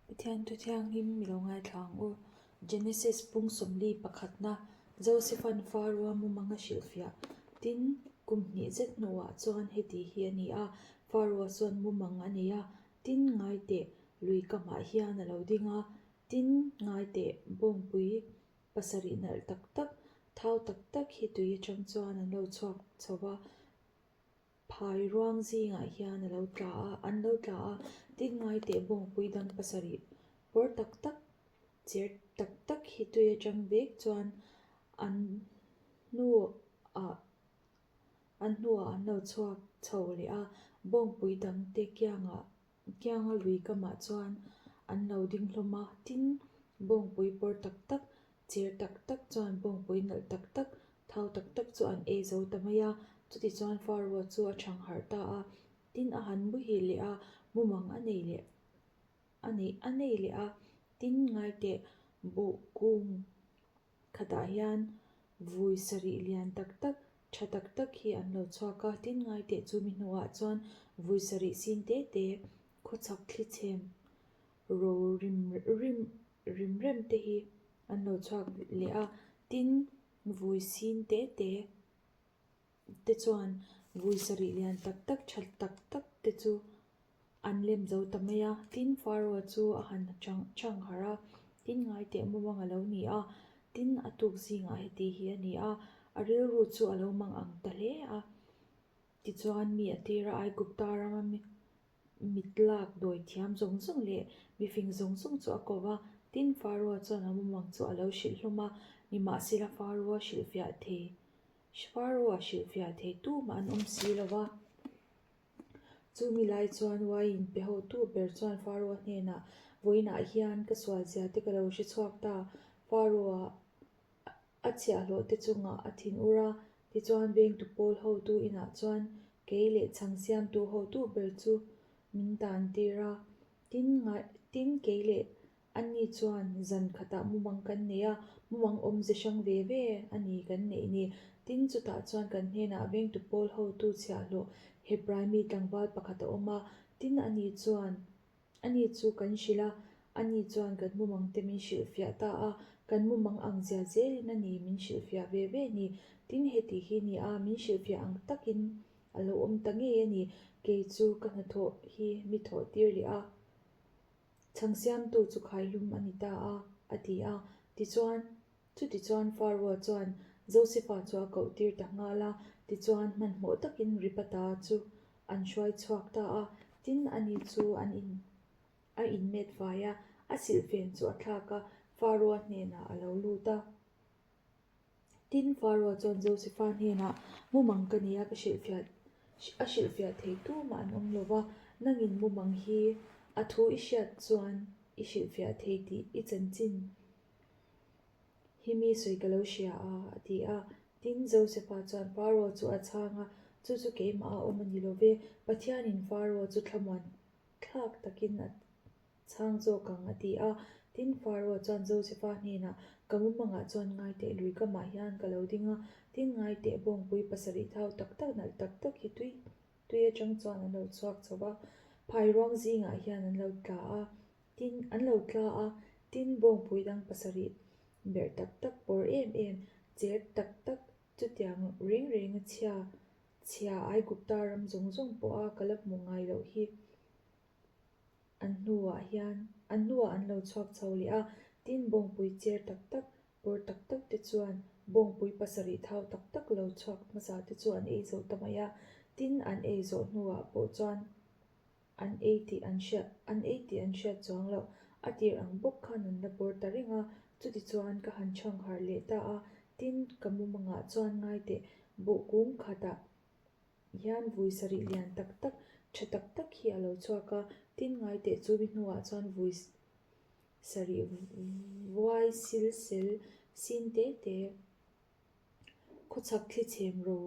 Pathian thu thianghlim mi lo ngaithla ang u. Genesis pung 40 pakhatna, Josepha'n Faroa mumang a hrilhfiah. Tin, kum hnih zet hnuah chuan heti hi a ni a, Faroa chuan mumang a nei a, tin ngai teh lui kamah hian a lo ding a, tin ngai teh bawngpui pasarih nalh tak tak, thau tak tak hi tui atang chuan an lo chhuak chho va, Phai ruang zingah hian a lo tla a, an lo tla a, tin ngai teh bawngpui dang pasarih pawr tak tak, cher tak tak hi tui atang vek chuan an hnuah an hnuah an lo chhuak chho leh a, bawngpui dang te kiangah kianga lui kamah chuan an lo ding hlawm a, tin bawngpui pawr tak tak, cher tak tak chuan bawngpui nalh tak tak Thau tak tak chu an ei zo ta mai a, chutichuan Faroa chu a chhang harh ta a, tin a han muhil leh a, mumang a nei leh a nei a nei leh a, tin ngaiteh buh kung khatah hian vui sarih lian tak tak, tha tak tak hi an lo chhuak a, tin ngaiteh chu mi hnuah chuan vui sarih sin te te khawchhak thli chhem ro rim rim rim rem te hi an lo chhuak leh a, tin vui sin te te te chuan vui sarih lian tak tak tha tak tak te chu an lem zo ta mai a, tin Pharaoh chu a han chang chang harh a, tin ngai teh mumang a lo ni a, tin a tuk zingah heti hi a ni a, a rilru chu a lo mang ang ta hle a, tichuan mi a tira Aigupta rama mi Mit lak dawi thiam zawng zawng leh mifing zawng zawng chu a ko va, tin Faroa chuan a mumang chu a lo hrilh hlawm a, nimahsela Faroa hrilhfiah thei Faroa hrilhfiah thei tumah an awm si lo va. Chumi lai chuan uaiin pe hotu ber chuan Faroa hnenah, Vawiinah hian ka sualzia te ka lo hre chhuak ta, Faroa A chhiahhlawh te chungah a thin ur a, tichuan vengtu pawl hotu inah chuan kei leh chhang siamtu hotu ber chu min tan tir a. Tin ngai tin kei leh ani chuan zan khatah mumang kan nei a, mumang awmze hrang ve ve a ni kan neih ni. Tin chutah chuan kan hnenah vengtu pawl hotu chhiahhlawh Hebrai mi tlangval pakhat a awm a, tin ani chuan Ani chu kan hrilh a, ani chuan kan mumang te min hrilhfiah ta a, kan mumang ang zia zelin a ni min hrilhfiah ve ve ni. Tin, heti hi ni a, min hrilhfiah ang takin a lo awm ta ngei a ni. Kei chu ka hnathawh hi mi thawh tir leh a, chhang siamtu chu khaihlum a ni ta a, a ti a. Tichuan, chutichuan Faroa chuan Josefa chu a koh tir ta nghal a, tichuan hmanhmawh takin Ripata chu An hruai chhuak ta a, tin ani chu an in a inmet fai a, a silhfen chu a thlak a, Faroa hnenah a lo lut a. Tin, Faroa chuan Josefa hnenah, Mumang ka nia ka hrilhfiah a hrilhfiah thei tumah an awm lo va, nangin mumang hi a thu i hriat chuan i hrilhfiah thei tih i chanchin Hi mi sawi ka lo hria a, a ti a. Tin, Josefa chuan Pharaoh chu a chhang a, Chu chu keimah a awm a ni lo ve, Pathianin Pharaoh chu thlamuan thlak takin a chhang zawk ang, a ti a. Tin, Pharaoh chuan Josefa hnenah, Ka mumangah chuan ngaiteh lui kamah hian ka lo ding a, tin ngaiteh bawngpui pasarih thau tak tak nalh tak tak hi tui tui atang chuan an lo chhuak chho va, phai ruang zingah hian an lo tla a. Tin, an lo tla a, tin bawngpui dang pasarih berh tak tak pawr em em, cher tak tak chutiang reng reng a chhia chhia Aigupta ram zawng zawng pawha ka la hmuh ngai loh hi an hnuah hian an hnuah an lo chhuak chho leh a, tin bawngpui cher tak tak pawr tak tak te chuan bawngpui pasarih thau tak tak lo chhuak hmasa te chu an ei zo ta mai a, tin an ei zawh hnuah pawh chuan An ei tih an hriat an ei tih an hriat chuang loh. A tir ang bawk khan an la bawr ta reng a, chutichuan ka han chhang harh leh ta a, tin ka mumangah chuan ngai teh buh kung khatah hian vui sarih lian tak tak, tha tak tak hi a lo chhuak a, tin ngai teh chu mi hnuah chuan vui sarih vuai sil sel sin te te, khawchhak thli chhem ro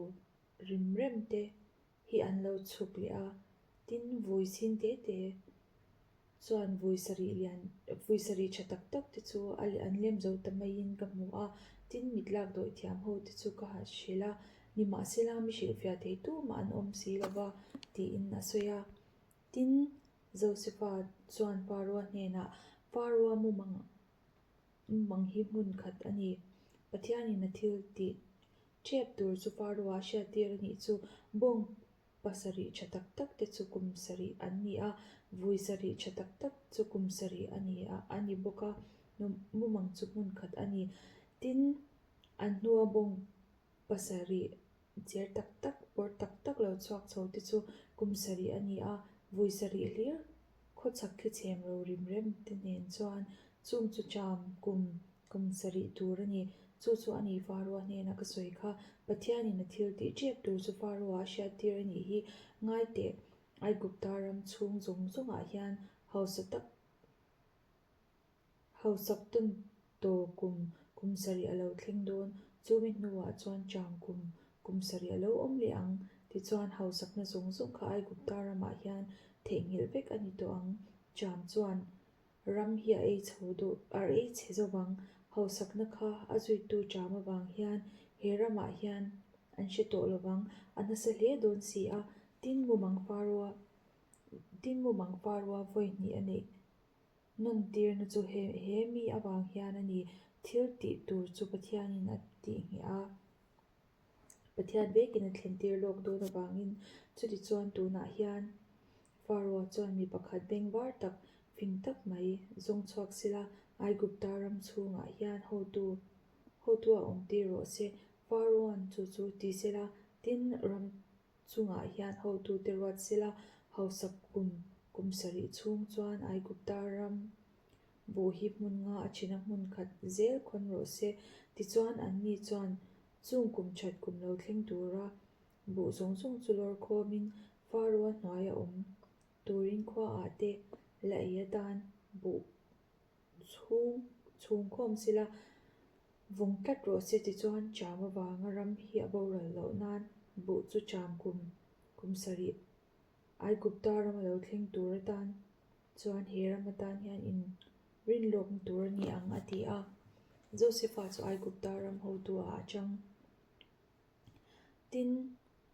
rim rem te hi an lo chhuk leh a, tin vui chhin te te chuan vui sarih lian vui sarih tha tak tak te chu a an lem zo ta maiin ka hmu a, tin mit lak dawih thiam ho te chu ka han hrilh a, nimahsela mi hrilhfiah thei tumah an awm si lo va tiin a sawi a, tin. Josefa chuan Faroa hnenah, Faroa mumang mumang hi hmun khat a ni. Pathianin a thil tih ṭep tur chu Faroa a hriattir a nih chu. Bawng pasarih ṭha tak tak te chu kum sarih an ni a, vui sarih ṭha tak tak chu kum sarih a ni a a ni bawk a, mumang chu hmun khat a ni. Tin, an hnua bawng pasarih cher tak tak, pawr tak tak lo chhuak chho te chu kum sarih a ni a, vui sarih hlir khawchhak thli chhem ro rim rem te nen chuan chung chu cham kum kum sarih tur a ni. Chu chu a ni Faroa hnena ka sawi kha, Pathianin a thil tih tep tur chu Faroa a hriattir a nih hi ngai teh, Aigupta ram chhung zawng zawngah hian hausa tak Hausak tawn tawh kum kum sarih a lo thleng dawn, chumi hnuah chuan chang kum kum sarih a lo awm leh ang. Tichuan, hausakna zawng zawng kha Aigupta ramah hian theihnghilh vek a ni tawh ang. Cham chuan ram hi a ei chho duh, a ei chhe zo vang. Hausakna kha a zuitu cham avang hian he ramah hian an hre tawh lo vang, a nasa hle dawn si a. Tin, mumang Faroa, tin, mumang Faroa vawi hnih a neih. Nawntirna chu he he mi avang hian a ni. Thil tih tur chu Pathianin a tih ngheh a, Pathian vekin a thlentir lawk dawn avangin chutichuan tunah hian Pharaoh chuan mi pakhat bengvar tak, fing tak mai zawng chhuak sela, Aigupta ram chhungah hian hotu hotu a awmtir rawh se. Pharaoh-a'n chu chu ti sela, tin ram Chungah hian hotute ruat sela, hausak kum kum sarih chhung chuan Aigupta ram buh hi hmun nga a chhina hmun khat zel khawn rawh se. Tichuan, anni chuan chung kum that kum lo thleng tura buh zawng zawng chu lawr khawmin Faroa hnuaia awm turin khuaah te la ei atan buh chhung chhung khawm sela vawng tlat rawh se tichuan cham avanga ram hi a boral loh nan buh chu cham kum kum sarih Aigupta ram a lo thleng tur atan chuan he ram atan hian in rinlawkna tur a ni ang a ti a. Josefa chu Aigupta ram hotu ah a chang. Tin,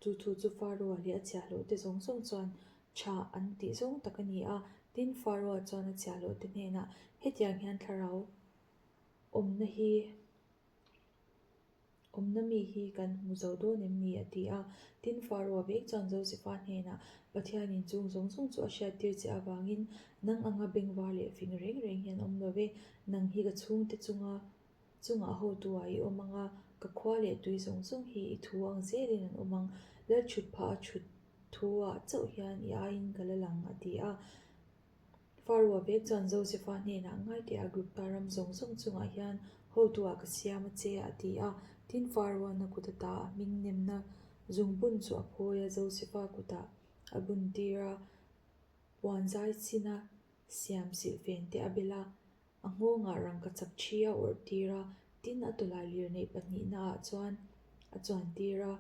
chu thu chu Faroa leh a chhiahhlawhte zawng zawng chuan tha an tih zawng tak a ni a. Tin, Faroa chuan a chhiahhlawhte hnenah, Hetiang hian thlarau awmna hi awmna mi hi kan hmu zo dawn em ni? a ti a. Tin, Faroa vek chuan Josefa hnenah, Pathianin chung zawng zawng chu a hriattir che avangin nang anga bengvar leh fing reng reng hian awm lo ve, nang hi ka chhungte chunga Chungah hotu ah i awm ang a, ka khua leh tui zawng zawng hi i thu ang zelin an awm ang. Lalchhut phah a chhut thu ah chauh hian i aiin ka la lang, a ti a. Faroa vek chuan Josefa hnenah Ngaiteah Aigupta ram zawng zawng chungah hian hotu ah ka siam a che, a ti a. Tin, Faroa na kut ata a hming nemna zungbun chu a phawi a, Josefa kutah a buntir a, puanzai china siam silhfen te a bel a. A nghawngah rangkachak thi a awrh tir a, tin a tawlai lir neih pahnihna ah chuan a chuan tir a,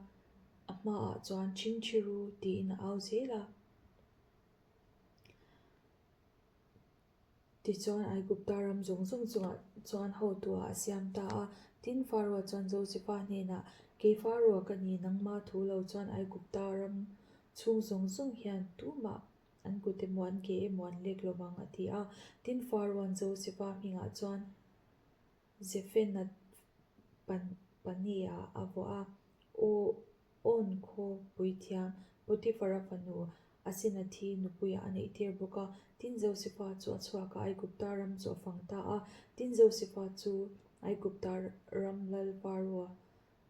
a hmaah chuan chhingchhi ru tiin a au zel a. Tichuan Aigupta ram zawng zawng chungah chuan hotu ah a siam ta a, tin Faroa chuan Josefa hnenah, Kei Faroa ka ni, nangma thu lo chuan Aigupta ram chhung zawng zawng hian tumah An kut emaw an ke emaw an lek lo vang a ti a. Tin, Faroan Josefa hmingah chuan Zephenath Paneah a vuah a, Aw Awn khaw puithiam Potiphara fanu Asenathi nupuiah a neihtir bawk a. Tin, Josefa chu a chhuak a, Aigupta ram chu a fang ta a. Tin, Josefa chu Aigupta ram lal Faroa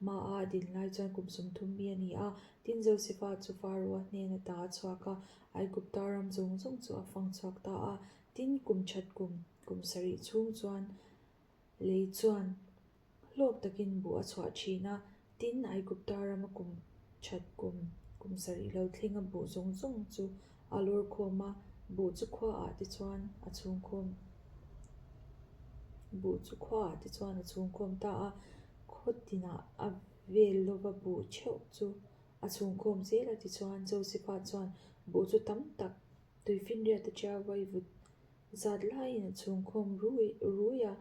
Hmaah a din lai chuan kum 30 mi a ni a, tin Josefa chu Faroa hnen ata a chhuak a, Aigupta ram zawng zawng chu a fang chhuak ta a. Tin, kum that kum, kum sarih chhung chuan lei chuan hlawk takin buh a chhuah thin a, tin, Aigupta rama kum that kum, kum sarih lo thlenga buh zawng zawng chu a lawr khawm a, buh chu khuaah te chuan a chhungkhawm buh chu khuaah te chuan a chhungkhawm ta a. Khaw tinah a vel lova buh theuh chu a chhungkhawm zel a tichuan Josefa chuan buh chu tam tak tuifinriat a tia vaivut zat laiin a chhungkhawm rui rui a,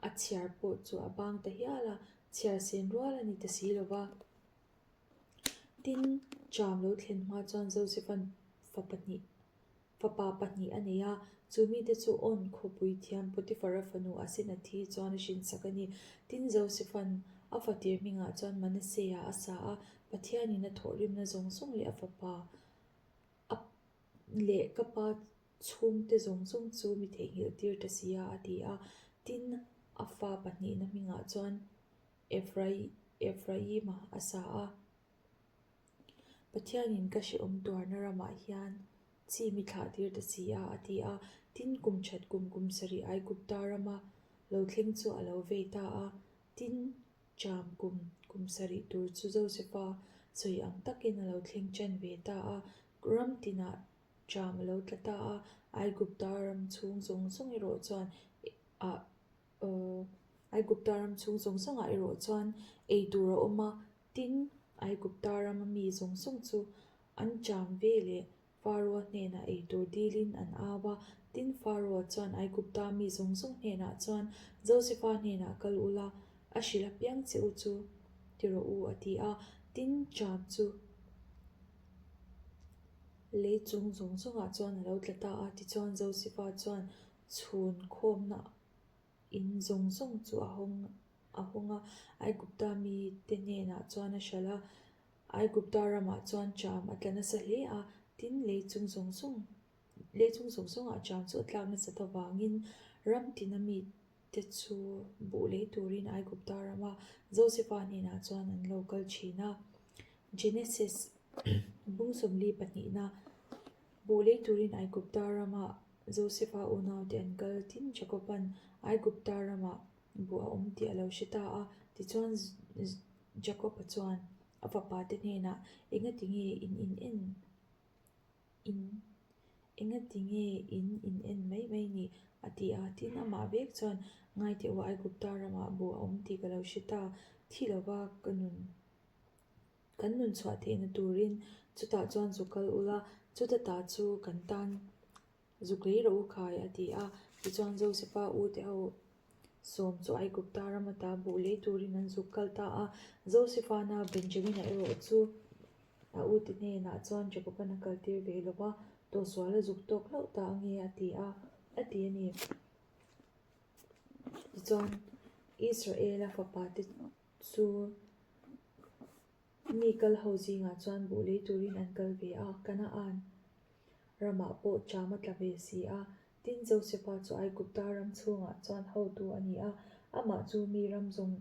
a chhiar pawh chu a bang ta hial a, chhiar sen rual a ni ta si lova. Tin, cham lo thlen hma chuan Josefa'n fa pahnih. Fapa pahnih a nei a, chu mite chu On khawpui thiam Potifara fanu Asenathi chuan a hrinsak a ni. Tin, Josefa'n a fatir hmingah chuan Manasea a sa a, Pathianin a thawhrimna zawng zawng leh a fapa a leh ka pa chhungte zawng zawng chu mi theihnghilh tir ta si a, a ti a. Tin, a fa pahnihna hmingah chuan Ephraima a sa a. Pathianin ka hrehawm tuarna ramah hian chi mi thlah tir ta si a, a ti a. Tin, kum that kum kum sarih Aigupta rama lo thleng chu a lo vei ta a. Tin, ṭam kum kum sarih tur chu Josefa sawi ang takin a lo thleng ṭan ve ta a. Ram tinah ṭam a lo tla ta a, Aigupta ram chhung zawng zawng erawh chuan ah Aigupta ram chhung zawng zawngah erawh chuan ei tur a awm a. Tin, Aigupta rama mi zawng zawng chu an cham ve leh Faroa hnenah ei tur dilin an au a. Tin, Faroa chuan Aigupta mi zawng zawng hnenah chuan, Josefa hnenah kal ula, a hrilh apiang che u chu ti rawh u, a ti a. Tin, cham chu lei chung zawng zawngah chuan a lo tla ta a. Tichuan, Josefa chuan chhun khawmna In zawng zawng chu a hawng a hawng a, Aigupta mite hnenah chuan a hralh a. Aigupta ramah chuan ṭam a tla nasa hle a, tin lei chung zawng zawng lei chung zawng zawngah ṭam chu a tlak nasat avangin ram tina mite chu buh lei turin Aigupta rama Josefa hnenah chuan an lo kal thin a. Genesis bung sawmli pahnihna Buh lei turin Aigupta rama Josefa unaute an kal tin Jakoba'n Aigupta ramah buh a awm tih a lo hre ta a. Tichuan Jakoba chuan a fapate hnenah, Engati nge in in en in engati nge in in en mai mai ni? a ti a. Tin, amah vek chuan, Ngaiteh u, Aigupta ramah buh a awm tih ka lo hre ta, thi lova ka nun Kan nun chhuah theihna turin chutah chuan zuk kal ula, chuta ta chu kan tan zuk lei rawh u khai, a ti a. Tichuan Josefa u te ho sawm chu Aigupta ram ata buh lei turin an zuk kal ta a. Josefa na Benjamina erawh chu a u te hnenah chuan Jakoban a kaltir ve lo va, tawhsual a zuk tawk hlauh ta ange a ti a, a ti a ni. Tichuan Israela fapa te Chu mi kal ho zingah chuan buh lei turin an kal ve a, Kanaan ramah pawh ṭam a tla ve si a. Tin, Josefa chu Aigupta ram chhungah chuan hotu a ni a, amah chu mi ram zawng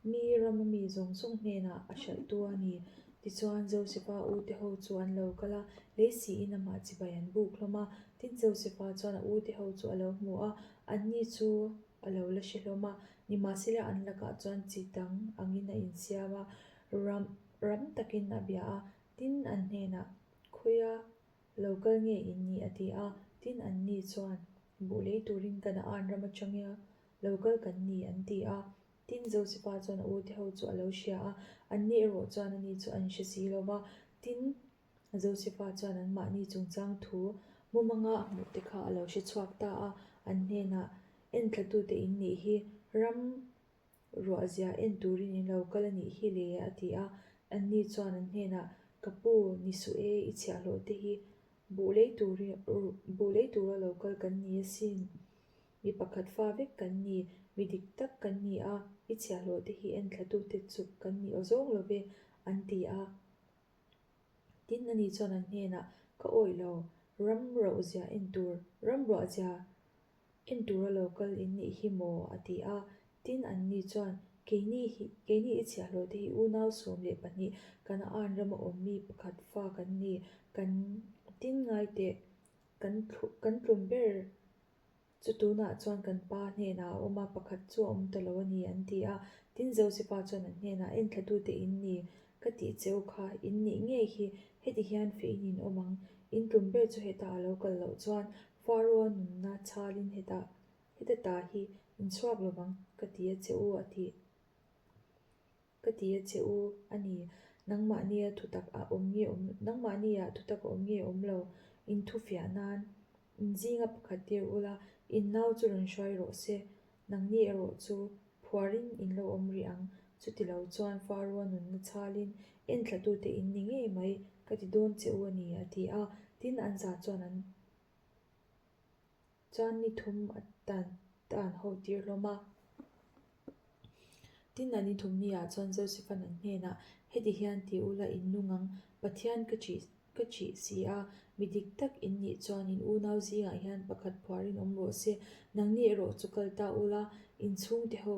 mi rama mi zawng zawng hnenah a hralhtu a ni. Tichuan, Josefa ute ho chu an lo kal a, lei siin amah chibai an buk hlawm a. Tin, Josefa chuan a ute ho chu a lo hmu a, anni chu a lo la hre hlawm a, nimahsela an lakah chuan chi dang angin a insiam a, ram ram takin a bia a, tin an hnenah, Khawiah lo kal nge in nih? a ti a, tin anni chuan, Buh lei turin Kanaan ram atanga lo kal kan ni, an ti a. Tin Josefa chuan a ute ho chu a lo hria a, anni erawh chuan ani chu an hre si lo va, tin, Josefa chuan anmahni chungchang thu mumanga a hmuh te kha a lo hre chhuak ta a, an hnenah, Enthlatute in nih hi, ram ruahzia en turin in lo kal a nih hi le, a ti a. Anni chuan an hnenah, Ka pu, ni suh e, i chhiahhlawh te hi buh lei turin buh lei tura lo kal kan ni asin. Mi pakhat fa vek kan ni, mi dik tak kan ni a, i chhiahhlawh te hi enthlatute chuk kan ni aw zawng lo ve, an ti a. Tin, ani chuan an hnenah, Ka awih lo, ram rohzia en tur, ram ruahzia en tura lo kal in nih hi maw? a ti a. Tin, anni chuan, Keini hi, keini i chhiahhlawh te hi unau 12 Kanaan rama awm mi pakhat fa kan ni, kan tin ngai teh, kan kan tlum ber Chu tunah chuan kan pa hnenah a awm a, pakhat chu a awm ta lo a ni, an ti a. Tin, Josefa chuan an hnenah, Enthlatute in ni, ka tih che u kha, in nih ngei hi, heti hian feh in in awm ang. In tlum ber chu hetah a lo kal loh chuan Faroa nunna chhalin hetah, heta ta hi in chhuak lovang, ka ti a che u, a ti. Ka ti a che u a ni, nangmahnia thutak a awm nge awm, nangmahnia thutak a awm nge awm lo, in thufiah nan in zinga pakhat tir ula, in nau chu rawn hruai rawh se, nangni erawh chu phuarin in lo awm rih ang, chuti lo chuan Faroa nunna chhalin enthlatute in ni ngei mai ka ti dawn che u a ni, a ti a, tin an zah chuan an. Chuan ni thum atan an ho tir hlawm a. Tin, a ni thum niah chuan Joseph-a'n an hnenah, Heti hian ti ula in nung ang, Pathian ka ṭih ka ṭih si a, mi dik tak in nih chuan in unau zingah hian pakhat phuarin awm rawh se, nangni erawh chu kal ta ula, in chhungte ho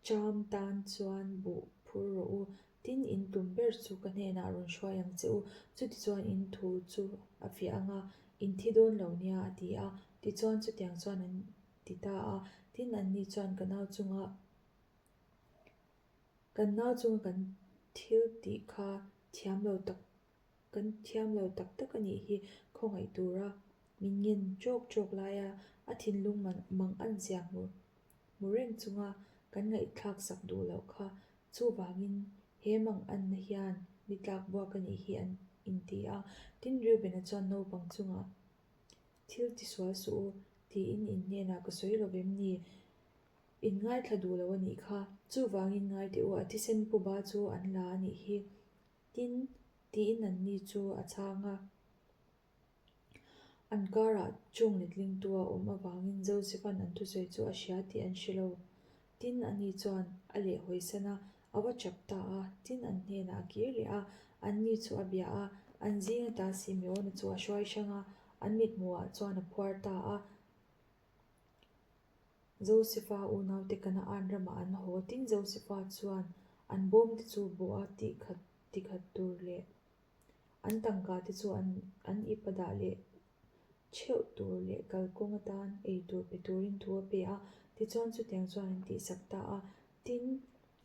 Cham tan chuan buh phur rawh u, tin in tum ber chu ka hnenah rawn hruai ang che u, chutichuan in thu chu a fiah ang a, in thi dawn lo nia a ti a, tichuan chutiang chuan an ti ta a, tin anni chuan ka nau chunga kan nau chunga kan thil tih kha thiam lo tak kan thiam lo tak tak a nih hi khawngaih tura min ngen ṭawk ṭawk laia a thinlung mang an zia hmu Hmu reng chunga kan ngaihthlak sak duh loh kha chuvangin he mang anna hian mi tlak buak a nih hi an inti a. Tin, Reuben-a chuan naupang chungah, Thil tisual suh u, tiin in hnenah ka sawi lo vem ni? In ngaithla duh lo a nih kha. Chuvangin ngai teh u, a thisen pu ba chu an la a nih hi. Tin, tiin anni chu a chhang a. An karah chung letlingtu a awm avangin Joseph-a'n an thusawi chu a hria tih an hre lo. Tin, ani chuan a lehhawisan a, a va chap ta a. Tin, an hnenah a kir leh a, anni chu a bia a, an zing ata Simeona chu a hruai hrang a, an mithmuhah chuan a phuar ta a. Joseph-a unaute Kanaan ramah an haw. Tin, Joseph-a chuan an bawmte chu bawh a tikhat tur leh An tangka te chu an an ip a dah leh theuh tur leh kalkawng atan ei tur pe turin thu a pe a, tichuan chutiang chuan an tihsak ta a, tin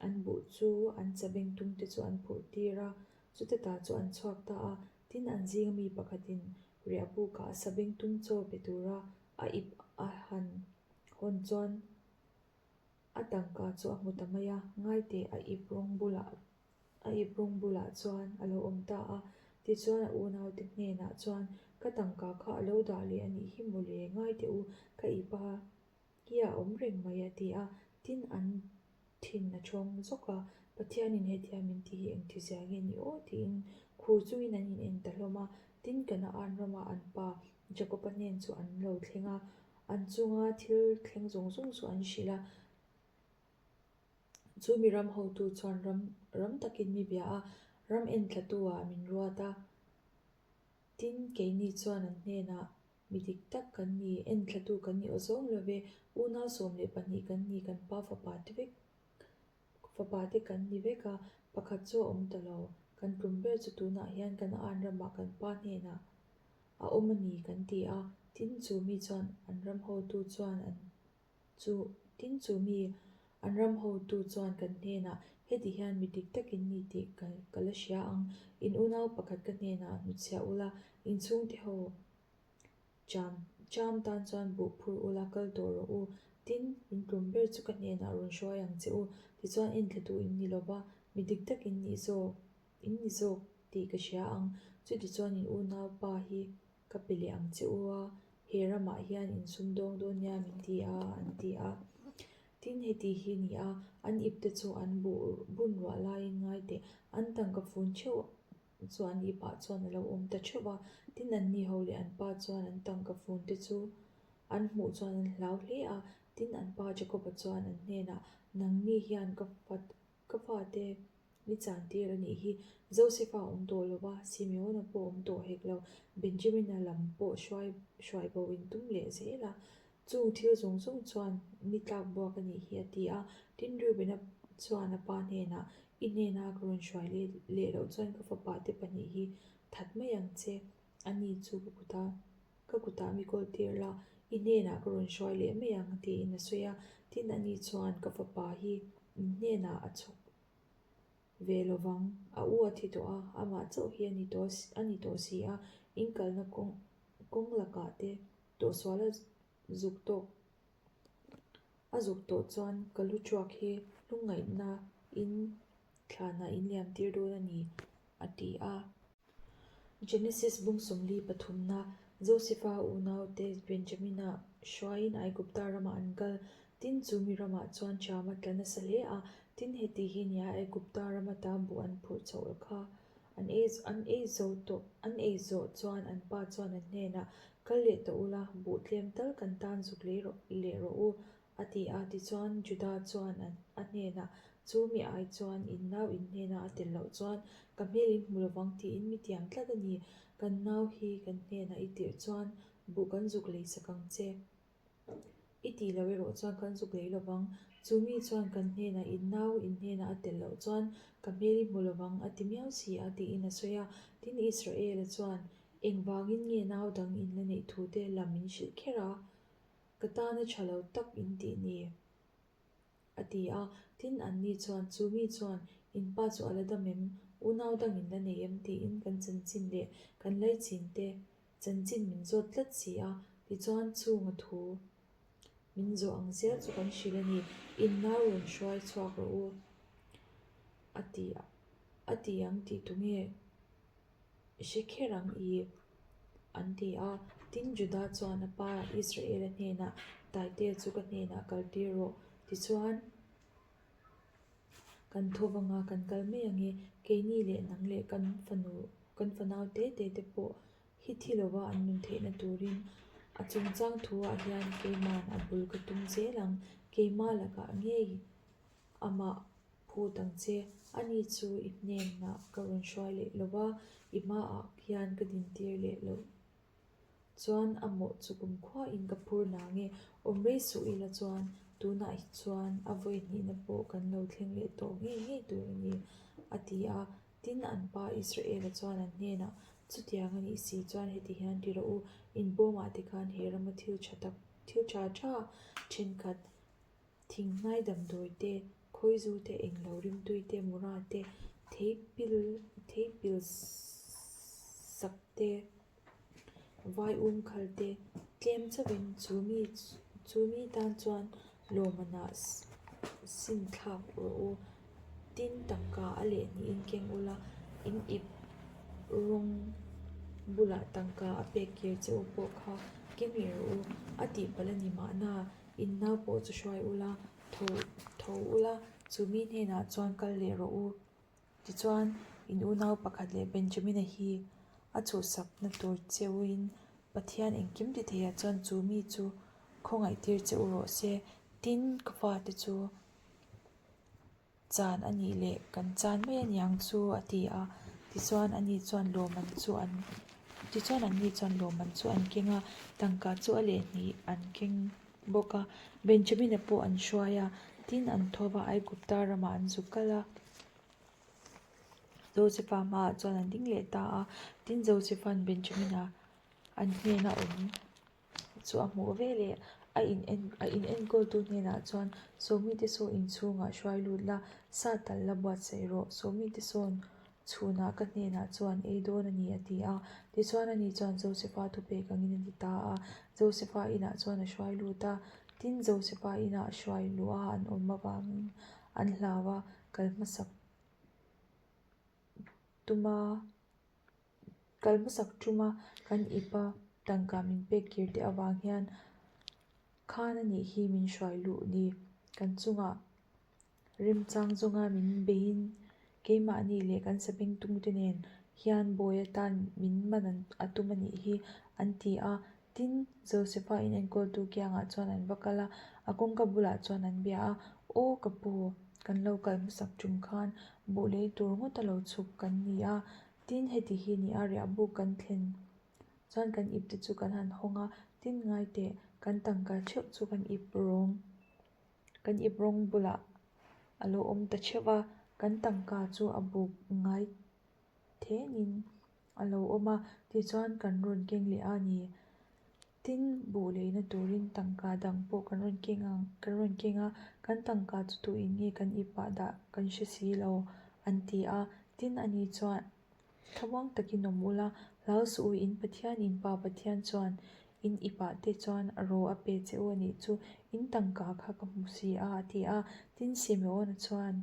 an buh chu an chabeng tum te chu an phurh tir a, chuta ta chu an chhuak ta a, tin an zinga mi pakhatin riah bukah sabeng tum chaw pe tura a ip a han hawn chuan a tangka chu a hmu ta mai a, ngaiteh a ip rawng bulah A ip rawng bulah chuan a lo awm ta a, tichuan a unaute hnenah chuan, Ka tangka kha a lo dah leh a nih hi maw le, ngai teh u, ka ip a hi a awm reng mai a ti a, tin an thin a thawng zawk a, Pathianin hetia min ti hi engti zia nge ni aw tiin khur chungin an in en ta hlawm a, tin Kanaan rama an pa Jakoba hnen chu an lo thleng a, an chunga thil thleng zawng zawng chu an hrilh a. Chu mi ram hotu chuan ram ram takin mi bia a, ram enthlatu ah min ruat a. Tin, keini chuan an hnenah, Mi dik tak kan ni, enthlatu kan ni awzawng lo ve, unau 12 kan ni, kan pa fapa te vek fapa te kan ni vek a, pakhat chu a awm ta lo, kan tlum ber chu tunah hian Kanaan ramah kan pa hnenah a awm a ni kan ti a. Tin, chu mi chuan an ram hotu chuan an Chu tin chu mi an ram hotu chuan kan hnenah heti hian mi dik takin ni tih ka ka la hria ang. In unau pakhat ka hnenah hnuchhiah ula, in chhungte ho cham cham tan chuan buh phur ula kal tawh rawh u. Tin, in tlum ber chu ka hnenah rawn hruai ang che u. Tichuan enthlatu in ni lova, mi dik takin nih zawk in ni zawk tih ka hria ang. Chutichuan in unaupa hi Ka pe leh ang che u a, he ramah hian in sumdawng dawn nia min ti a, an ti a. Tin, heti hi ni a, an ipte chu an buh bun ruah laiin ngai teh, an tangka fun theuh chu an ipah chuan a lo awm ta theuh a. Tin, anni ho leh an pa chuan an tangka fun te chu an hmuh chuan an hlau hle a. Tin, an pa Jakob-a chuan an hnenah, Nangni hian ka Ka fate mi chantir a nih hi. Joseph-a awm tawh lo va, Simeon-a pawh awm tawh hek lo, Benjamin-a lam pawh hruai hruai bo in tum leh zel a. Chung thil zawng zawng chuan mi tlak buak a nih hi a ti a. Tin, Reuben-a chuan a pa hnenah, I hnena ka rawn hruai leh leh loh chuan ka fapa te pahnih hi that mai ang che. Ani chu ka kut a, ka kutah mi kawl tir la, i hnenah ka rawn hruai leh mai ang tiin a sawi a. Tin, ani chuan ka fapa hi in hnenah a chhuk ve lo vang, a u a thi tawh a, amah chauh hi a ni tawh a ni tawh si a, in kalna kawng kawng lakah te tawhsual a zuk tawk a zuk tawh chuan ka lu thuak hi lungngaihna in thlanah in liam tir dawn a ni, a ti a. Genesis bung 43 na, Josefa unaute Benjamina hruaiin Aigupta ramah an kal. Tin, chu mi ramah chuan ṭhiam a tla nasa hle a. Tin, heti hi nia Aigupta ram ata buh an phurh chhoh kha an ei an ei zo tawh an ei zawh chuan an pa chuan an hnenah. Kal leh tawh ula, buh tlem tal kan tan zuk lei rawh leh rawh u, a ti a. Tichuan, Juda chuan a hnenah, Chu mi ai chuan in nau in hnena a tel loh chuan ka hmel in hmu lovang tiin mi tiam tlat a ni. Kan nau hi kan hnenah i tirh chuan buh kan zuk lei sak ang che. I tih loh erawh chuan kan zuk lei lovang. Chu mi chuan kan hnenah in nau in hnenah a tel loh chuan ka hmel i hmu lovang a ti miau si a tiin a sawi a. Tin, Israela chuan, Engvangin nge nau dang in la neih thu te lam min hrilh kher a? Ka tana tha lo tak in tih ni? A ti a. Tin, anni chuan, Chu mi chuan in pa chu a la dam em? Unau dang in la nei em? tiin kan chanchin leh kan laichin te Chanchin min zawt tlat si a, tichuan chhunga thu min zawh ang zel chu kan hrilh a ni, in nau rawn hruai chhuak rawh u a ti a ti ang tih tu nge hre kher ang i an ti a. Tin, Judah chuan a pa Israela hnenah, Taite chu ka hnenah kal tir rawh, tichuan kan tho vanga kan kal mai ang e, keini leh nang leh kan fanu kan fanau te te te pawh hi thi lova an nun theihna turin a chungchang thuah hian keima'n a bul ka tum zel ang, keimah lakah ngei amah phut ang che, ani chu i hnenah ka rawn hruai leh lova, i hmaah hian ka dintir leh loh. Chuan a mawh chu kumkhuain ka phur nang e, awm rei suh ila chuan tunah hi chuan a vawi hnihna pawh kan lo thleng leh tawh ngei ngei tur a ni, a ti a. Tin, an pa Israela chuan an hnenah, Chutiang a nih si chuan heti hian ti rawh u, in bawmah te khan he rama thil tha tak, thil tha tha thenkhat, Thinghnai damdawi te, khawizu te, englo rimtui te, mura te, theipil theipil sak te, vai um khal te tlem chauhin chu mi chu mi tan chuan lawmmanah sin thlak rawh u. Tin, tangka a leh hnihin keng ula, in ip rawng bulah tangka a pek kir che u pawh kha keng leh rawh u, a tihpalh a ni mahna. In nau pawh chu hruai ula, tho tho ula, chu mi hnenah chuan kal leh rawh u. Tichuan, in unau pakhat leh Benjamina hi a chhuhsakna tur che uin Pathian engkim ti theiah chuan chu mi chu khawngaihtir che u rawh se. Tin, ka fate chu. Chan a nih leh kan chan mai a niang chu a ti a, tichuan ani chuan lawmman chu an tichuan anni chuan lawmman chu an keng a, tangka chu a leh hnih an keng bawk a, Benjamina pawh an hruai a, tin an tho va Aigupta ramah an zuk kal a, Josefa hmaah chuan an ding leh ta a, tin Josefa'n Benjamina an hnena awm. Chu a hmuh ve leh a in en a in enkawltu hnenah chuan Sawmite saw inchhungah hruai lut la, sa tal la buatsaih rawh, Sawmite sawn chhunah ka hnenah chuan ei dawn a ni a ti a. Tichuan ani chuan Josefa thupek angin a ti ta a, Josefa inah chuan a hruai lut a, tin Josefa inah hruai luh a an awm avangin an hlau a, kal hmasak tuma. Kal hmasak tuma kan ipa tangka min pek kir te avang hian khan a nih hi min hruai luh ni. Kan chungah remchang zawnga min beiin keimahni leh kan sabengtung te nen hian bawi atan min man a tum a nih hi an ti a. Tin, Josefa in enkawltu kiangah chuan an va kal a, a kawngka bulah chuan an bia a, Aw ka pu, kan lo kal hmasak tum khan buh lei tur ngawt a lo chhuk kan ni a, tin heti hi ni a riah buk kan thlen chuan kan ip te chu kan han hawng a, tin ngai teh kan tangka theuh chu kan ip rawng kan ip rawng bulah a lo awm ta theuh a, kan tangka chu a buk ngai thenin a lo awm a, tichuan kan rawn keng leh a ni. Tin, buh leina turin tangka dang pawh kan rawn keng ang, kan rawn keng a, kan tangka chu tuin nge kan i pah dah kan hre si lo, an ti a. Tin, ani chuan, Thlamuang takin awm ula, hlau suh u, in Pathian, in Pa Pathian chuan in i pah te chuan ro a pe che u a nih chu, in tangka kha ka hmu si a, a ti a. Tin, Simeona chuan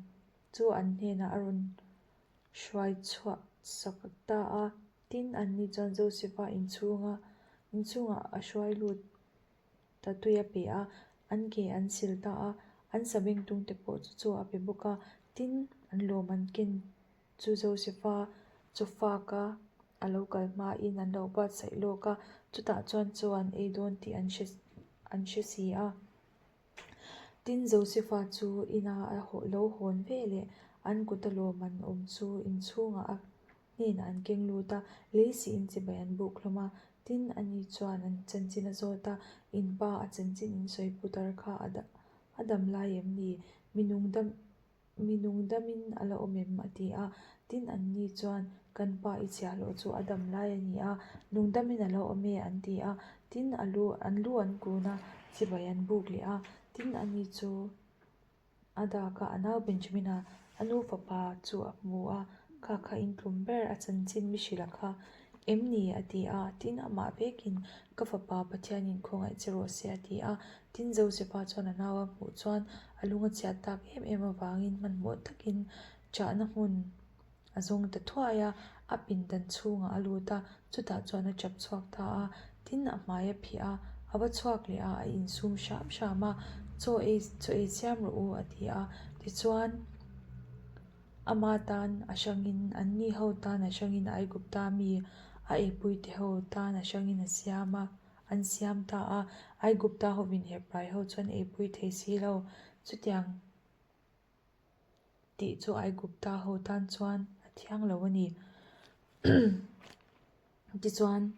chu an hnenah a rawn hruai chhuah sak ta a, tin anni chuan Josefa inchhunga inchhungah a hruai lut ta tui a pe a, an ke an sil ta a, an sabengtung te pawh chu chaw a pe bawk a, tin an lawm an ken chu Josefa chaw fak a. A lo kal hmain an lo buatsaih lawk a, chutah chuan chaw an ei dawn tih an hre an hre si a. Tin, Josefa chu ina a lo hawn ve leh an kuta lawm an awm chu inchhungah a hnenah an keng lut a, lei siin chibai an buk hlawm a. Tin, ani chuan an chanchin a zawt a, In pa a chanchin in sawi putar kha a dam lai em ni? Mi nung dam Mi nung damin a la awm em? a ti a. Tin, anni chuan, Kan pa i chhiahhlawh chu a dam lai a ni a, nung damin a la awm e, an ti a. Tin, a lu an lu an kun a, chibai an buk leh a. Tin, ani chu a dak a, a nau Benjamin-a a nu fapa chu a hmu a, Kha kha in tlum ber, a chanchin mi hrilh a kha em ni? a ti a. Tin, amah vekin, Ka fapa, Pathianin khawngaih che rawh se, a ti a. Tin, Josefa chuan a nau a hmuh chuan a lung a chhiat tak em em avangin hmanhmawh takin chahna hmun a zawng ta thuai a, a pindan chhungah a lut a, chutah chuan a chap chhuak ta a. Tin, a hmai a phih a, a va chhuak leh a, a insum hram hram a, Chaw ei chaw ei siam rawh u, a ti a. Tichuan, ama tan a hrangin, anni ho tan a hrangin Aigupta mi a eipuite ho tan a hrangin a siam a. An siam ta a, Aigupta hovin Hebrai ho chuan eipui thei si lo. Chutiang tih chu Aigupta ho tan chuan a thiang lo a ni. Tichuan,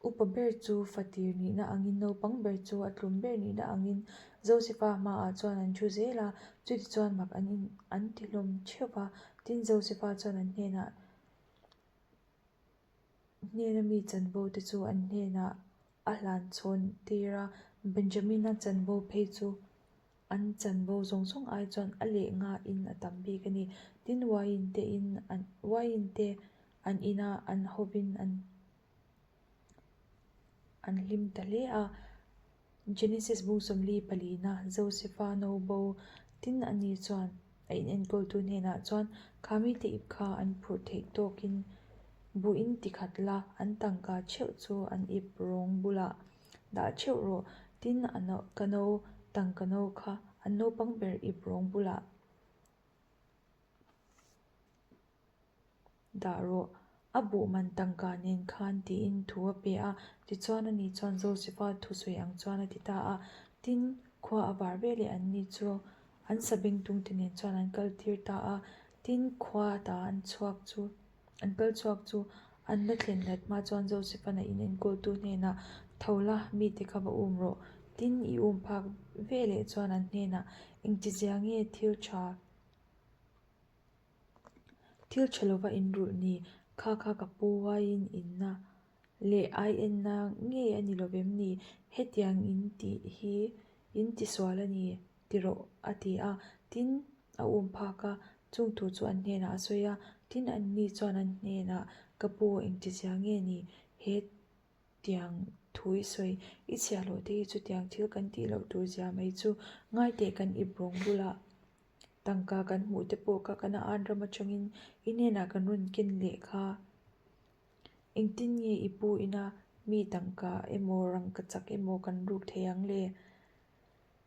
upa ber chu fatir nihna angin naupang ber chu a tlum ber nihna angin Josefa hmaah chuan an thu zel a, chutichuan mak an in an ti hlawm theuh va. Tin, Josefa chuan an hnenah, Hnena mi chanvo te chu an hnenah a hlan chhawn tir a, Benjamina chanvo phei chu an chanvo zawng zawng ai chuan a leh ngain a tam bik a ni. Tin, uaiin te in an uaiin te an ina an hovin an an hlim ta hle a. Genesis bung 44 palina Josefa no bo tin ani chuan a inenkawltu hnenah chuan kha mite ip kha an phurh theih tawkin buhin tikhat la, an tangka theuh chu an ip rawng bulah dah theuh rawh tin a ka no tangka no kha an naupang ber ip rawng bulah Dah rawh, a buh man tangka nen khan tiin thu a pe a, tichuan ani chuan Josefa thusawi ang chuan a ti ta a. Tin, khua a var veleh anni chu an sabengtungte nen chuan an kal tir ta a. Tin, khua ta an chhuak chu an kal chhuak chu an la thlen hlat hma chuan Josefa'n a inenkawltu hnenah, Tho la, mite kha va um rawh. Tin, i um phak veleh chuan an hnenah, Engtizia nge thil tha? Thil tha lova inrulh ni, kha kha ka pu uaiin inna leh ai enna ngei a ni lovem ni? Hetiang in tih hi in tisual a ni ti rawh a ti a. Tin, a um phak a, chung thu chu an hnenah a sawi a. Tin, anni chuan an hnenah, Ka pu, engtizia nge ni he Tiang thu i sawi, i chhiahhlawh te hi chutiang thil kan tih loh tur zia mai chu ngaiteh kan ip rawng bulah tangka kan hmuh te pawh kha Kanaan ram atangin i hnenah kan rawn ken leh kha. Engtin nge i pu ina mi tangka emaw rangka chak emaw kan ruk thei ang le?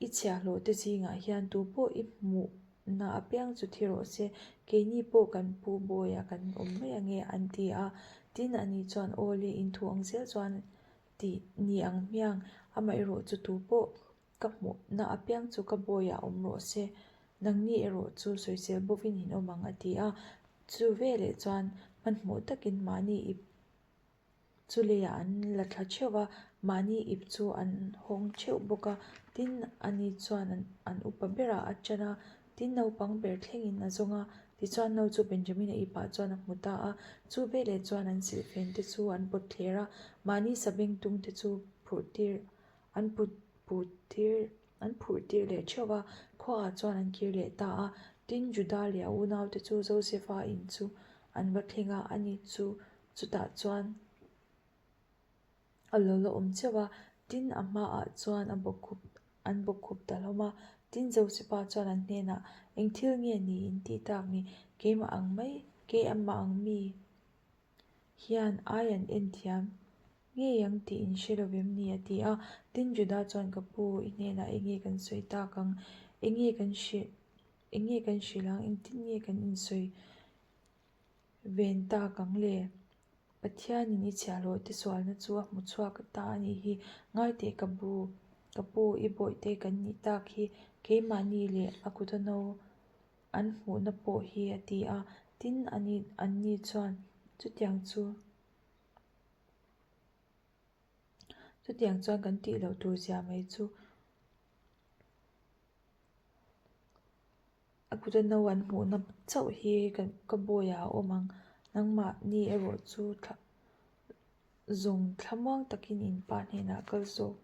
I chhiahhlawh te zingah hian tu pawh i hmuhna apiang chu thi rawh se, keini pawh kan pu bawiah kan awm mai ange an ti a. Tin, ani chuan aw le inthu ang zel chuan tih ni ang hmiang, amaherawh chu tu pawh ka hmuhna apiang chu ka bawiah awm rawh se, nangni erawh chu sawisel bawkin in awm ang a ti a. Chu veleh chuan hmanhmawh takin mahni i Chu leiah an la thla theuh a, mahni ip chu an hawng theuh bawk a, tin ani chuan an upa berah a ṭan a, tin naupang ber thlengin a zawng a, tichuan no chu Benjamina ipah chuan a hmu ta a, chu veleh chuan an silhfen te chu an pawt thler a, mahni sabengtung te chu phurh tir an put put tir an phurh tir leh theuh a, khuaah chuan an kir leh ta a, tin Juda leh a unaute chu Josefa in chu an va thleng a, ani chu Chutah chuan a lo la awm cheuh a, tin a hmaah chuan a bawkkhup an bawkkhup ta hlawm a. Tin Josefa chuan an hnenah, Eng thil nge ni in tih tak ni? Keimah ang mai, kei amah ang mi hian ai an en thiam ngei ang tih in hre lo vem ni? a ti a. Tin Juda chuan, Ka pu, i hnenah eng nge kan sawi tak ang? Eng nge kan hrilh, eng nge kan hrilh ang? Engtin nge kan insawi? Ven tak ang le. Pathianin i chhiahhlawhte sualna chu a hmu chhuak ta a nih hi. Ngai teh ka bu, ka pu, i bawihte kan nih tak hi, keimahni leh a kuta no an hmuhna pawh hi a ti a. Tin, ani, anni chuan chutiang chu, chutiang chuan kan tih loh tur zia mai chu A kuta no an hmuhna chauh hi ka bawiah a awm ang. Nangmahni erawh chu thla zawng thlamuang takin in pa hnenah kal zawk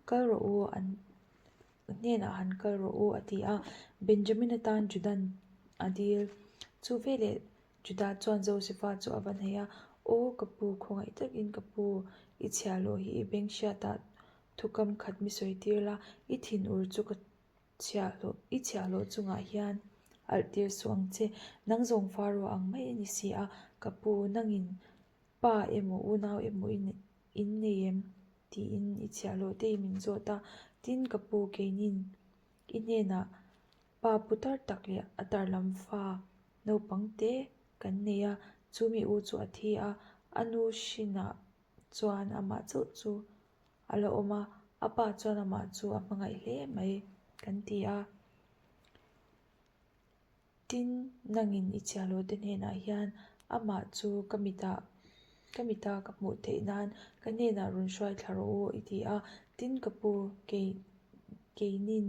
kal rawh u an hnenah han kal rawh u a ti a. Benjamin atan Judan a dil. Chu veleh Judah chuan Josefa chu a va hnaih a, Aw ka pu, khawngaih takin ka pu, i chhiahhlawh hi i beng hriatah thukam khat mi sawi tir la, i thinur chu ka Chhiahhlawh, I chhiahhlawh chungah hian alh tir suh ang che. Nang zawng Faro ang mai a ni si a, ka pu, nangin pa emaw unau emaw in nei em? tiin i chhiahhlawh te i min zawt a. Tin, ka pu, keinin i hnenah pa putar tak leh a tarlam fa naupang te kan nei a, chu mi u chu a thi a, a nu hrinah chuan amah chauh chu a la awm a, a pa chuan amah chu a hmangaih hle mai kan ti a. Tin, nangin i chhiahhlawh te hnenah hian amah chu ka mitah ka mita ka hmuh theih nan ka hnenah rawn hruai thla rawh u i ti a. Tin, ka pu kei keinin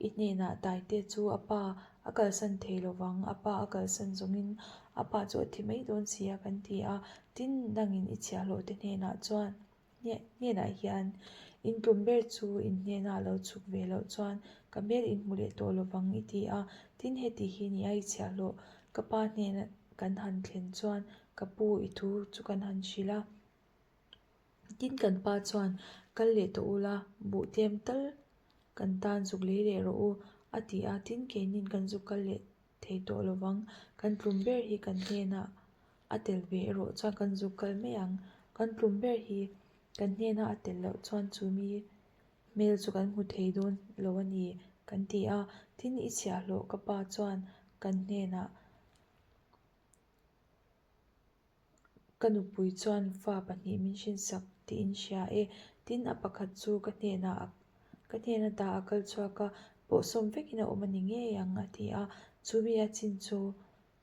i hnenah taite chu a pa a kalsan thei lovang, a pa a kalsan zawngin a pa chu a thi mai dawn si a kan ti a. Tin, nangin i chhiahhlawh te hnenah chuan. Hnenah hian in tum ber chu in hnena lo chhuk ve loh chuan ka hmel in hmu leh tawh lovang i ti a, tin heti hi ni a i chhiahhlawh ka pa hnena kan han thlen chuan ka pu i thu chu kan han hrilh a. Tin kan pa chuan kal leh tawh ula buh tlem tal kan tan zuk lei leh rawh u a ti a, tin keinin kan zuk kal leh thei tawh lovang kan tlum ber hi kan hnenah A tel ve erawh chuan kan zuk kal mai ang. Kan tlum ber hi kan hnena a tel loh chuan chu mi hmel chu kan hmu thei dawn lo a ni kan ti a. Tin, i chhiahhlawh ka pa chuan kan hnenah ka nupui chuan fa pahnih min hrinsak tiin hria e. Tin, a pakhat chu ka hnenah ka hnen ata a kal chhuak a, pawhsawm vekin a awm a ni ngei ang a ti a. Chu mi a chin chu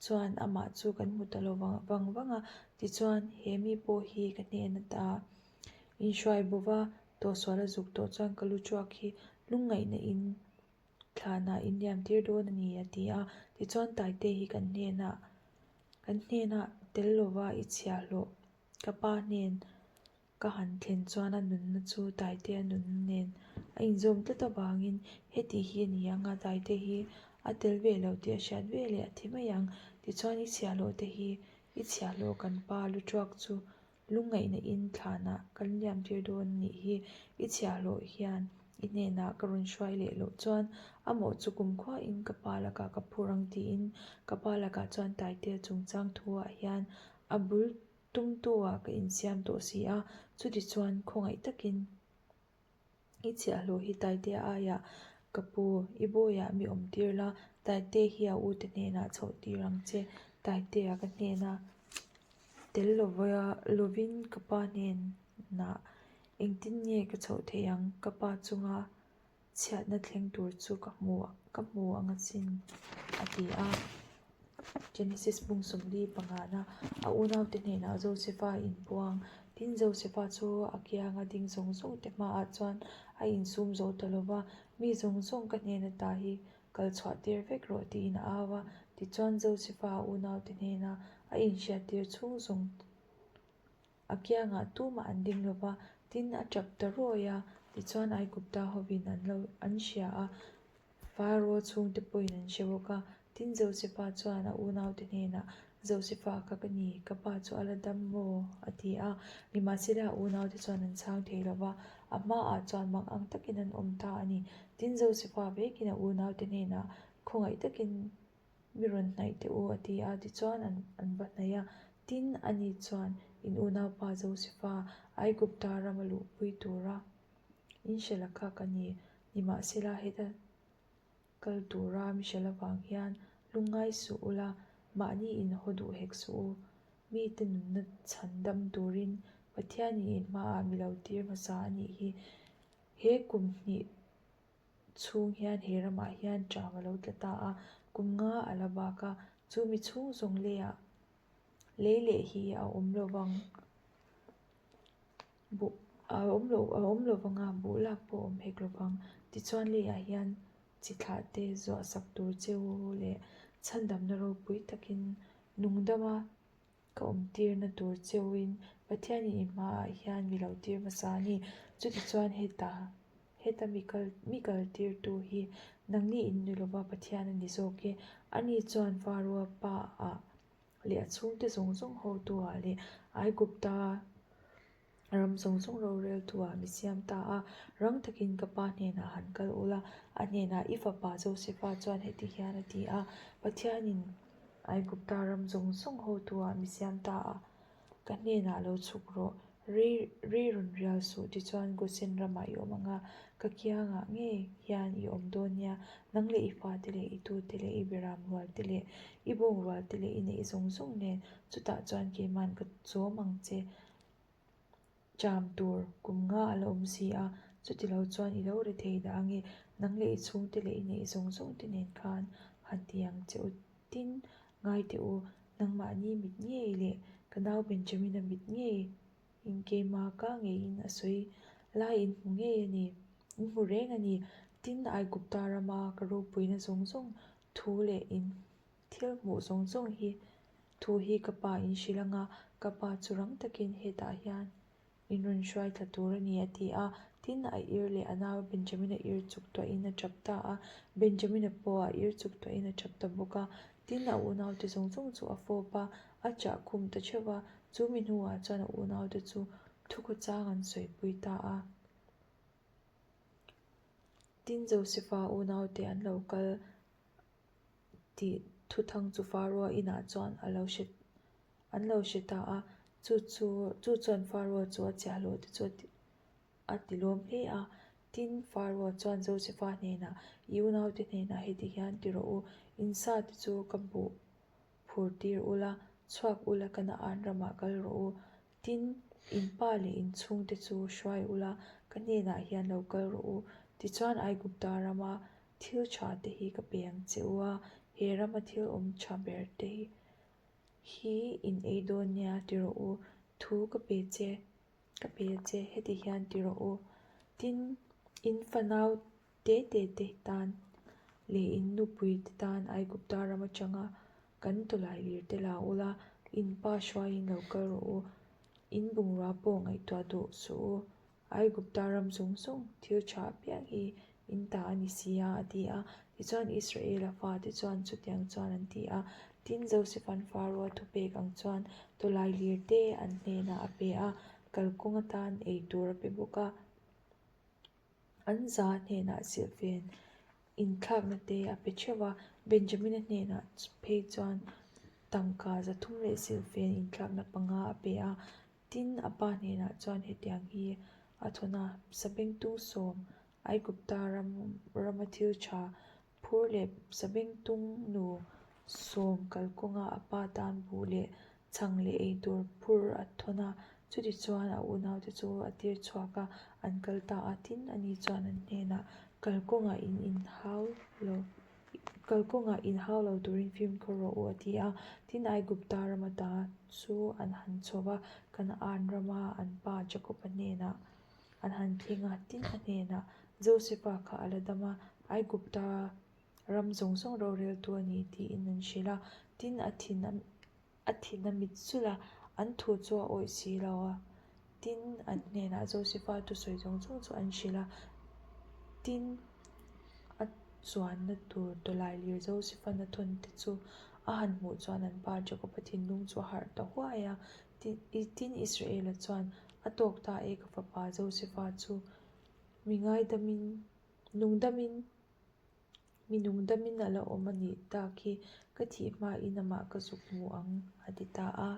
chuan amah chu kan hmu ta lo vang vang a, tichuan he mi pawh hi ka hnen ata inhruai bo va, tawhsual a zuk tawh chuan ka lu chuak hi lungngaihna in thlanah in liam tir dawn a ni a ti a, tichuan Taite hi kan hnenah kan hnenah tel lova i chhiahhlawh ka pa hnen Ka han thlen chuan a nunna chu Taitea nunna nen a inzawm tlat avangin heti hi a ni ang a, Taite hi a tel ve lo tih a hriat ve leh a thi mai ang. Tichuan i chhiahhlawh te hi i chhiahhlawh kan pa Lutuak chu lungngaihna in thlanah kan liam tir dawn a nih hi. I chhiahhlawh hian i hnenah ka rawn hruai leh loh chuan a mawh chu kumkhuain ka pa lakah ka phur ang tiin ka pa lakah chuan Taitea chungchang thuah hian a bul Tumtu ah ka insiam tawh si a, chuti chuan khawngaih takin i chhiahhlawh hi Taitea aiah ka pu, i bawiah mi awm tir la, Taite hi a ute hnenah chhoh tir ang che, Taitea ka hnena tel lovin ka pa hnenah engtin nge ka chhoh theih ang, ka pa chunga Chhiatna thleng tur chu ka hmu ka hmu ang asin, a ti a. Genesis bung 40 pangana a unaute hnenah Josefa a inpuang. Tin, Josefa chu a kianga ding zawng zawng te hmaah chuan a insum zo ta lo va, Mi zawng zawng ka hnen ata hi kal chhuah tir vek rawh tiin a au a. Tichuan, Josefa a unaute hnena a inhriattir chhung zawng A kiangah tumah an ding lo va, tin a tap ta rawi a. Tichuan Aigupta hovin an lo an hria a, Pharaoh chhungte pawhin an hre bawk a. Tin Josefa chuan a unaute hnenah, Josefa kha ka ni, ka pa chu a la dam maw? a ti a. Nimahsela a unaute chuan an chhang thei lo va, a hmaah chuan mak ang takin an awm ta a ni. Tin Josefa vekin a unaute hnenah, Khawngaih takin Mi rawn hnaih teh u a ti a, tichuan an an va hnaih a. Tin, ani chuan in unaupa Josefa Aigupta rama luhpui tura in hrela kha ka ni. Nimahsela heta kal tura mi hrel avang hian lungngai suh ula, mahni in haw duh hek suh u. Mite nunna chhan dam turin Pathianin in hmaah mi lo tir hmasa a nih hi. He kum hnih chhung hian he ramah hian ṭam a lo tla ta a, kum nga a la bak a, chu mi chhung zawng leiah lei leh hi a awm lo vang. Buh a awm lo a awm lo vang a, buh lak pawh a awm hek lo vang. Tichuan leiah hian chi thlah te zuah sak tur che u leh chhandamna ropui takin nungdama ka awm tirna tur cheuin Pathianin i hmaah hian mi lo tir hmasa a ni. Chutichuan heta heta mi kal mi kal tirtu hi nangni in ni lova Pathian a ni zawk e. Ani chuan Faroa pa ah leh a chhungte zawng zawng hotu ah leh Aigupta ram zawng zawng roreltu ah mi siam ta a. Rang takin ka pa hnenah han kal ula, a hnenah i fapa Josefa chuan heti hian a ti a, Pathianin Aigupta ram zawng zawng hotu ah mi siam ta a, ka hnenah lo chhuk rawh, rei rei rawn rial suh tichuan Gosen ramah i awm ang a, ka kiangah ngei hian i awm dawn nia, nang leh i fate leh i tute leh i beram rual te leh i bawng rual te leh i neih zawng zawng nen chutah chuan keiman ka chawm ang che. Cham tur kum nga a la awm si a, chuti lo chuan i lo ri thei dah ange, nang leh i chhungte leh i neih zawng zawng te nen khan han ti ang che u tin ngai teh u, nangmahni mit ngei leh ka nau Benjamin-a mit ngei in keima ka ngeiin a sawi lai in hmu ngei a ni, in hmu reng a ni, tin Aigupta rama ka ropuina zawng zawng thu leh in Thil hmuh zawng zawng hi thu hi ka pa in hrilh anga ka pa chu rang takin hetah hian in rawn hruai thla tur a ni a ti a. Tin, a ir leh a nau Benjamin-a ir chuk tuahin a tap ta a, Benjamin-a pawh a ir chuk tuahin a tap ta bawk a. Tin, a unaute zawng zawng chu a fawp a, a chah khum ta theuh va, chu mi hnuah chuan a unaute chu thukhawchang an sawipui ta a. Tin, Josefa unaute an lo kal tih thuthang chu Faroa inah chuan a lo hre an lo hre ta a, chu chu chu chuan Faroa chu a chiahloh te chu a ti a ti lawm hle a. Tin, Faroa chuan Josefa hnenah, I unaute hnenah heti hian ti rawh u, in sa te chu ka buh phur tir ula, chhuak ula Kanaan ramah kal rawh u. Tin, in pa leh in chhungte chu hruai ula, ka hnenah hian lo kal rawh u. Tichuan Aigupta rama Thil tha te hi ka pe ang che u a, he rama thil awm tha ber te hi in ei dawn nia ti rawh u, thu ka pe che, ka pe a che, heti hian ti rawh u. Tin, in fanau te te te tan leh in nupui te tan Aigupta ram atanga kan tawlai lir te la ula, in pa hruaiin lo kal rawh u, in bungrua pawh ngaihtuah duh suh u. Aigupta ram zawng zawng thil tha apiang hi in ta a ni si a, a ti a. Tichuan, Israela fate chuan chutiang chuan an ti a. Tin, Josefa'n Faroa thupek ang chuan tawlai lir te an hnenah a pe a, kalkawng atan ei tur a pe bawk a. An za hnenah silhfen inthlakna te a pe theuh a, Benjamina hnenah phei chuan tangka 300 leh silhfen inthlakna panga a pe a. Tin, a pa hnenah chuan hetiang hi a thawn a, Sabengtung sawm, Aigupta ram rama thil tha phur leh sabengtung nu sawm kalkawnga a pa tan buh leh chhang leh ei tur phur a thawn a. Chutichuan a unaute chu a tir chhuak a, an kal ta a. Tin, ani chuan an hnenah, Kalkawngah in inhau lo. Kalkawngah inhau lo turin fimkhur rawh u a ti a. Tin, Aigupta rama ta chu an han chho va, Kanaan rama an pa Jakoba hnenah an han thleng a. Tin, a hnenah Josefa kha a la dam a, Aigupta ram zawng zawng roreltu a ni tiin an hrilh a. Tin, a thin a A thin a mit sulh a, an thu chu a awih si lo a. Tin, an hnenah Josefa thusawi zawng zawng chu an hrilh a. Tin, a chuanna tur tawlai lir Josefa-na thawn te chu a han hmuh chuan an pa Jakob-a thinlung chu a harh ta huai a. Tin, Israel-a chuan, A tawk ta e ka fapa Josefa chu mi ngaidamin, nungdamin, Mi nungdamin a la awm a nih tak hi ka thih hmain amah ka zuk hmu ang, a ti ta a.